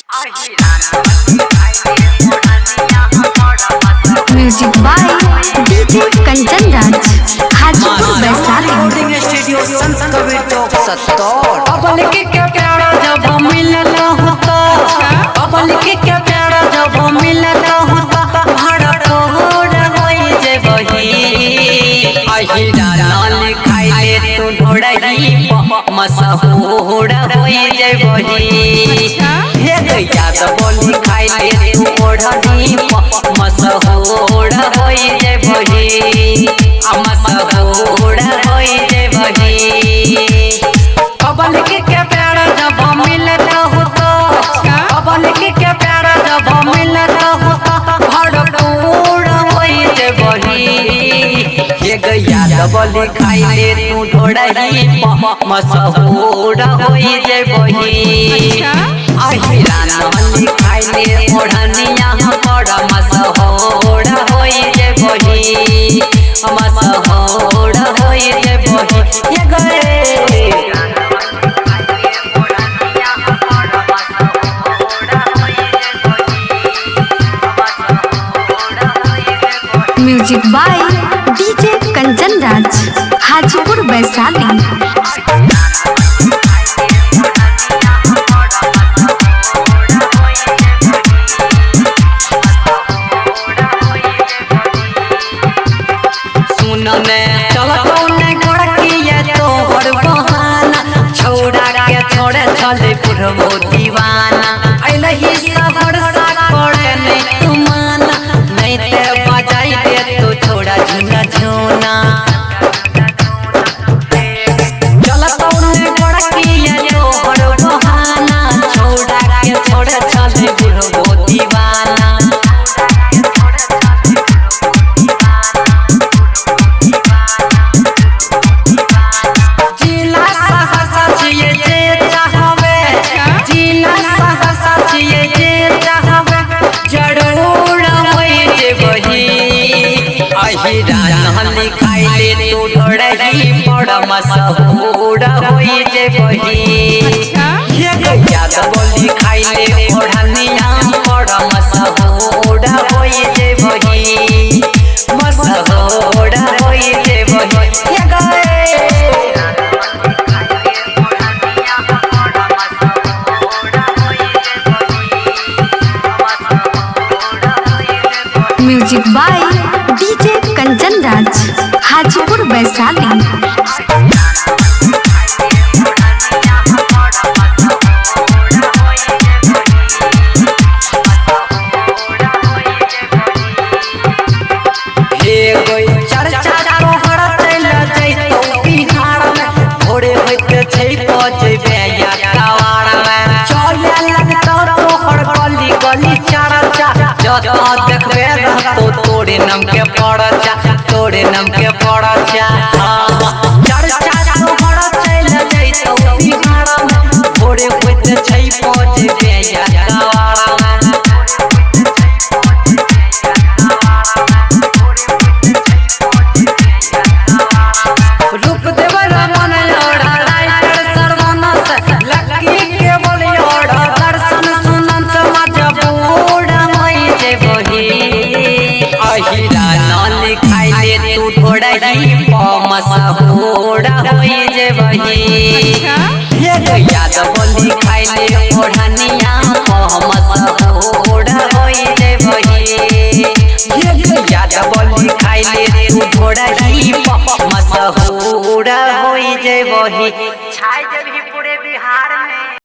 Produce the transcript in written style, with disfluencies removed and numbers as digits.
Music by DJ Kanchan Raj, Hajipur Vaishali. Recording studio Sant Kabir Chowk Sattaur. Public के प्यारा जब मिलल होता, पब्लिक के प्यारा जब मिलल होता, भरपूर होई जेबही। अहिरा लाल खाइले तू ढोड़ही मसहूर होई जेबही। हे गैया बोली खाइले तू ओढ़नी मसहूर होई जेबही, मसहूर होई जेबही। पब्लिक के प्यारा जब मिलत होता, पब्लिक के प्यारा जब मिलत होता, भरपूर होई जेबही। हे गैया बोली खाइले तू ढोड़ही मसहूर होई जेबही। अहिरा नाली खाइले ओढ़निया बड़ा मसहूर होई जेबही, मसहूर होई जेबही। हे गए Music by DJ Kanchan Raj, Hajipur Vaishali. सुनने चलतो ने गोड़किया तोहर बहाना, छोड़ा के छोड़े चले पुरबो दीवाना। अइलही सहरसा करे नहीं तू माना, नहीं ते बजाई दे तो छोड़ा झुना झुना। चलतो ने गोड़किया तोहर बहाना, छोड़ा के छोड़े चले पुरबो दीवाना। जिला सहरसा छियै जे चाहबै, जिला सहरसा छियै जे चाहबै, जरूर होई जेबही। अहिरा नहली खाइले तू ढोड़ही बड़ा मशहूर होई जेबही। हे गैया बोली खाइले ओढ़निया बड़ा मशहूर होई जेबही, मशहूर होई जेबही। हे गए Music by DJ Kanchan Raj, Hajipur Vaishali. हे गई चर्चा तोहर चलि जइतौ बिहार में, भोरे होइत छै पहुँचबे या कवाड़ में। चले लगतौ तोहर गली गली चर्चा, जतऽ देखबे रहतौ तोरे नाम के परचा, तोरे नाम के परचा। चर्चा तोहर चलि जइतौ बिहार में, भोरे होइत छै पहुँचबे या कवाड़ में। रूप देवर मन ओढ़ा राइटर सर्वनस, लक्की के बोली ओढ़ा दर्शन सुनन मजबूर होई जेबही। अहिरा नाली खाइले तू ढोड़ही मशहूर होई जेबही। हे गैया बोली खाइले ओढ़निया मशहूर होई जेबही। हे गैया बोली खाइले तू ढोड़ही मशहूर होई जेबही। छाई जेबही पूरे बिहार में।